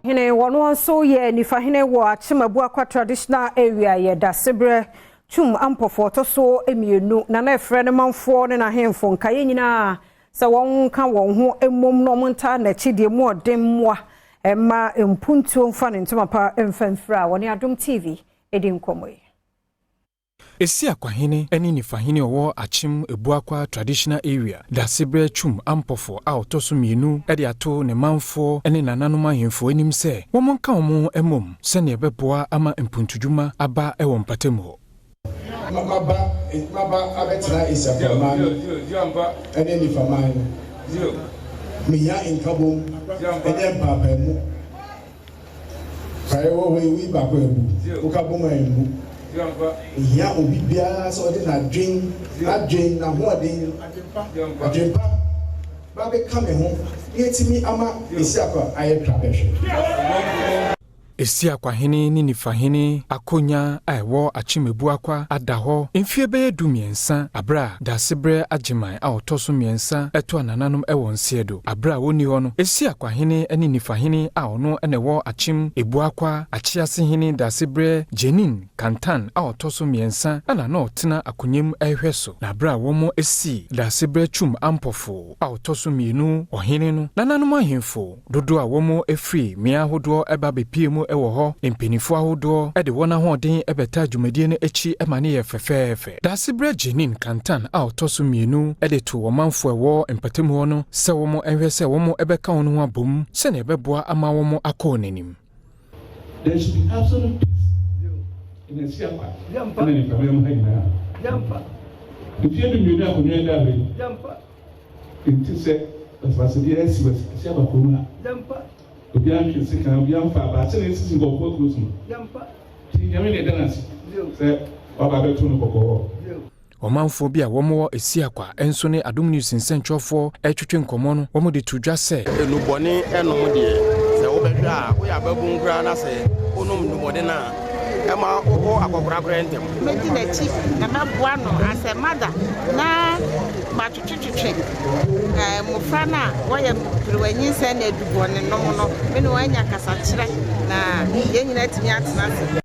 Hene wɔn nso yɛ nifahene wɔ Akyem Abuakwa Traditional Area yɛ Dasebrɛ Twum Ampɔfoɔ ɔtɔ so mmienu na na ɛfrɛ ne manfoɔ ne n'ahemfo nkaeɛ nyinaa sɛ wɔn nka wɔn ho mmom na wɔn ntaa n'akyi deɛ mu ɔden mmoa ɛma mpuntuo mfa ne ntoma pa mfa mfiri a wɔne Adom TV edi nkɔmmɔ yi. Esi Akwahene ne Nifahene ɔwɔ Akyem Abuakwa Traditional Area, Dasebrɛ Twum Ampɔfo a ɔtɔ so mmienu de ato ne manfoɔ ne nananom ahemfo anim sɛ wɔn nka wɔn ho mmom sɛnea ɛbɛboa ama mpuntudwuma aba wɔ mpatamu hɔ. Maba abɛtena Esiakwaman ne Nifaman no, mehia nkabom ɛnyɛ mpaapaamu. Praeɛ wɔ hɔ yi, woyi baako abu, woka bom a ɛmmu. Mehia obi biara sɛ ɔde n'adwen, n'ahoɔden, adwempa ba bɛka me ho na yɛtumi ama Esiakwa ayɛ twa bɛhwɛ. Esi Akwahene ne Nifahene akonnwa a ɛwɔ Akyem Abuakwa ada hɔ mfeɛ bɛyɛ 13 aberɛ a Dasebrɛ Agyeman a ɔtɔ so mmiɛnsa ɛto anananom ɛwɔ nseɛ do. Aberɛ a wɔnni hɔ no, Esi Akwahene ne Nifahene a ɔno na ɛwɔ Akyem Abuakwa, Akyeasehene Dasebrɛ Jenin Kantan a ɔtɔ so mmiɛnsa ɛna na ɔtena akonnwa mu ɛrehwɛ so. Na aberɛ a wɔn esi Dasebrɛ Twum Ampɔfo a ɔtɔ so mmienu ɔhene no, nananom ahemfo dodoɔ a wɔn afiri mmea ahodoɔ ɛba bepie mu ɛwɔ hɔ, mpanimfoɔ ahodoɔ ɛde wɔn ahoɔden ɛbɛta dwumadie no akyi ɛma ne yɛ fɛfɛɛfɛ. Dasebrɛ Jenin Kantan a ɔtɔ so mmienu ɛde to ɔmanfoɔ ɛwɔ mpatamu hɔ no sɛ wɔn ɛhwɛ sɛ wɔn ɛbɛka wɔn ho abom sɛnea ɛbɛboa ama wɔn akɔ wɔn anim. There should be absolute peace in Esiakwa ɛna nipa mu ha nyinaa. Mfie 12 akonnwa da hɔ yi nti sɛ asbasedeɛ asi wɔ Esiakwa kurom ha, obiara ntwe sika, obiara mfa abaase na esisi nkɔfoɔ akuro so no nti Nyame na ɛda n'ase sɛ waba abɛto no kɔkɔɔ. Ɔmanfoɔ bi a wɔwɔ Esiakwa nso ne Adom News nsɛntwerɛfoɔ ɛretwetwe nkɔmmɔ no, wɔn de to dwa sɛ Nnubɔne ɛnom deɛ, sɛ wobɛhwɛ a woyɛ ababun koraa na sɛ wonom nnubɔne no a, ɛma wokɔ akɔkorakora ntɛm. Mɛdi n'akyi na mɛboa no asɛ mada na matwetwetwetwe mmɔfra no a wɔyɛ mperewanyinsɛn na adubɔne nom no, me ne wɔn anya kasakyerɛ na yɛn nyinaa atumi atena ase.